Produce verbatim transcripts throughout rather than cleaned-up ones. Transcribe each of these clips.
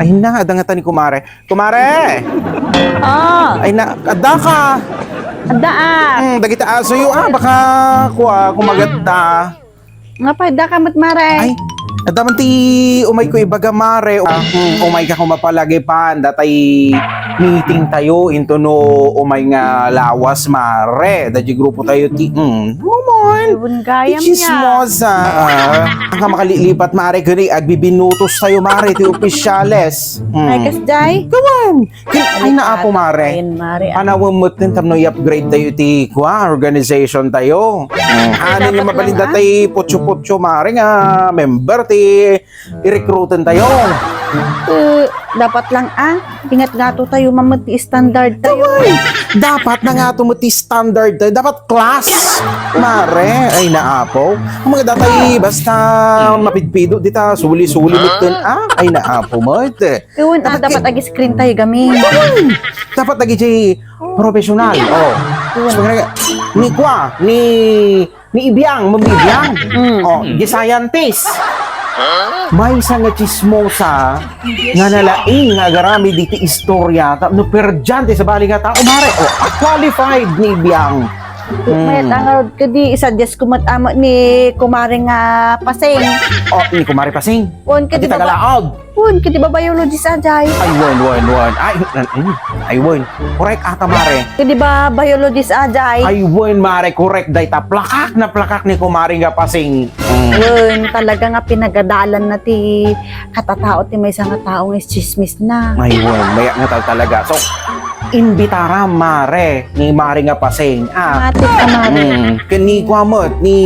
Ay na, adda nga ta ni kumare. Kumare! Ah! Ay na, adda ka! Adda, ah! Hmm, dagiti asoyo, ah, baka, kua, kumagatta. Nga pa, adda ka met, mare. Ay, adda man ti umay ko ibaga, mare. Ah, hmm, umay ka kumapalagipan, datay meeting tayo, into no umay nga lawas, mare. Dadya grupo tayo ti, hmm, Momon. Ibon gayam niya. Chismosa. Ah, ang ka makalilipat, mare, kani agbibinutos tayo, mare, ti opisyales. Hmm. Ay, kasjay? Gawan. Kin-, ay, naapo, mare. Ayun, mare. Panawen met ken tapno i-upgrade tayo iti, kua, organization tayo. Hmm. Ano dapat yung mabalin lang, ah? Datay putyo-putyo, mare, nga member ti i-recruiten tayo. Eh, dapat lang, ah. Ingat nga to tayo, mamet ti standard tayo. Gawan. Dapat na nga to met ti standard tayo. Dapat class, mare. Ay, naapo. Ang mga datay, basta mapidpido, dita, suli-suli, met ken, ah. Ay, naapo, met. Kun, ah, dapat, dapat agi-screen tayo, gamin. Dapat agi jay professional. Oh. Kun. Ni kua, ni, ni Ibiang, Ma'am Ibiang. Mm. Oh, di scientist. Maysa nga chismosa nga nalaing nga agaramid iti istorya, ta, no perdiante sa bali nga tao, mare. Oh, qualified ni Ibiang. Mm. Mayat ang, kadi, isa, Diyos ko, mat-, ama ni kumare nga Pasing. Oh, ni kumare Pasing. Kun, kadi, iti Tagalaod. Kun, kadi ba biologist ajay? Ay, wen, wen, wen. Ay, mm, ay, wen. Correct ata, mare. Kadi ba biologist ajay? Ay, wen, mare, correct. Dayta, plakak na plakak ni kumare nga Pasing. Mm. Wen, talaga nga pinagadalan na ti katatao ti maysa nga tao nga ischismis na. Ay, wen, maya nga tal-, talaga. So, imbitaram, mare, ni mare nga Pasing. Ah. Matik ka, mare. Mm. Ken ni kua met, ni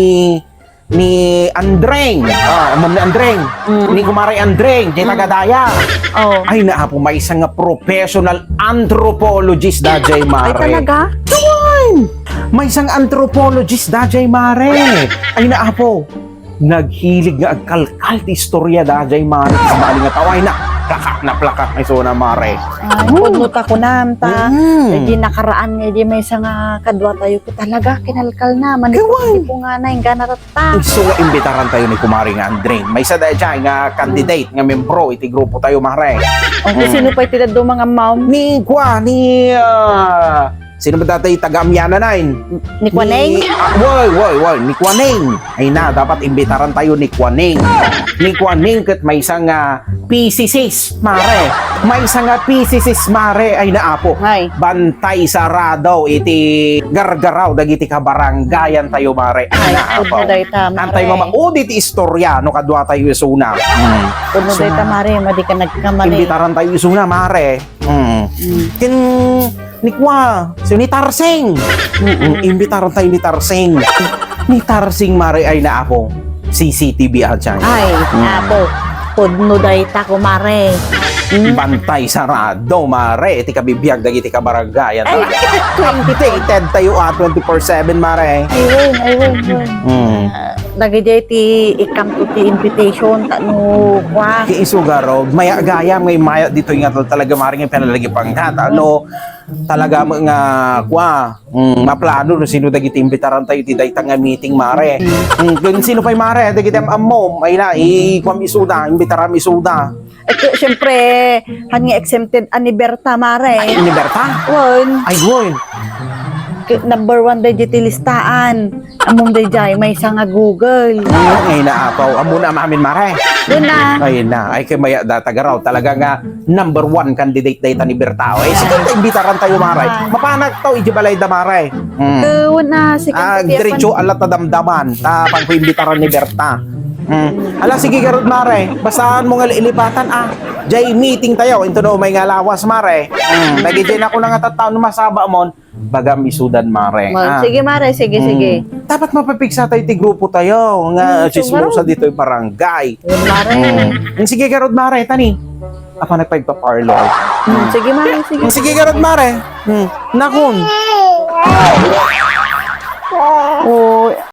ni Andreng. Ah, Ma'am ni Andreng. Mm. Ni Kumare Andreng, di taga Daya. Oh. Ay, naapo, maysa nga professional anthropologist dajay, mare. Ay, talaga? Gawan! Maysa nga anthropologist dajay, mare. Ay, naapo. Naghilig nga agkalkal ti istorya dajay, mare. Sabali nga tao, ay, na, plakak na plakak, ay, so na, mare. Ay, pudno ta kunam, ta. Mm. Di nakaraan nga, di maysa nga kadua tayo, talaga, kinalkal na. Gawan! Manipon-ipon nga na, inggana ta. Isu nga imbitaran tayo ni Kumare nga Andre. Maysa daydiay nga candidate nga membro iti grupo tayo, mare. Okay, mm, sino pay ti dadduma nga ma'am? Ni kua, ni, ah, sino ba dayta taga-Amianan ay? Ni Kuaneng? Ni, ah, woy, woy, woy, ni Kuaneng. Ay na, dapat imbitaran tayo ni Kuaneng. Ni Kuaneng ket maysa nga P C Cs, mare. Maysa nga P C Cs, mare. Ay, naapo. Hay. Bantay sarado iti gargaraw dagiti kabarangayan tayo, mare. Ay, naapo. Pudno dayta, mare. Antay mamaudi ti istorya no kadua tayo isuna. Hmm. Pudno dayta, mare. Madi ka nagkamali. Imbitaran tayo isuna, mare. Mm. Mm. Ken ni kua, si ni Tarsing. Mm-mm. Mm, imbitaran tayo ni Tarsing. Ni Tarsing, mare, ay naapo. C C T V at siya. Ay, mm, apo. Pudno dayta, kumare. Mm. Bantay sarado, mare. Iti kabibiag dagiti kabarangayan. Ay, updated tayo, ah, twenty-four seven, mare. Ay, wen, ay, wen, wen. Mm. Ah, Dagiti ti ikkanto ti invitation, ta no, kua. Ti isu garud, maya gayam nga immaya ditoy nga tal-, talaga, mare, nga pinalagipangka, ta no, talaga met nga, kua, mm, maplano no sino dagiti imbitaran tayo ti dayta nga meeting, mare. Mm, kun sino pay, mare, dagiti am-ammom, ay na, i-, kuam isuda, imbitaram isuda. Eh, siyempre, han nga exempted a ni Berta, mare. Ay, ni Berta? Wen. Ay, wen. K-, number one daydiay ti listaan. Ammom daydiay, maysa nga Google. Ay, naapaw. Ammona amin, mare. Wen na. Ay, na. Ay, kay maya data garaw. Talaga nga number one candidate dayta ni Berta. Ay, sige, imbitaran tayo, mare. Ah. Mapanak taw, iji balay da, mare. Hmm. Wen na, sige, ah, diretso, ala ta damdaman. Ta, pagko imbitaran ni Berta. Mm. Ala, sige garud, mare. Bastaanmo nga ilipatan, ah. Jay meeting tayo. Into no, may nga lawas, mare. Mm. Dagiti nakuna nga tattao no masaba mon, bagam isudan, mare. Well, ah, sige, mare. Sige, mm, sige. Dapat mapapigsa tayo ti grupo tayo nga, mm, chismosa ditoy barangay. Yun, mare. Mm. Sige garud, mare. Tani. Ako nagpagpa-parlor. Mm, sige, mare. Sige. Mm, sige garud, mare. Mm. Nakun. Oh.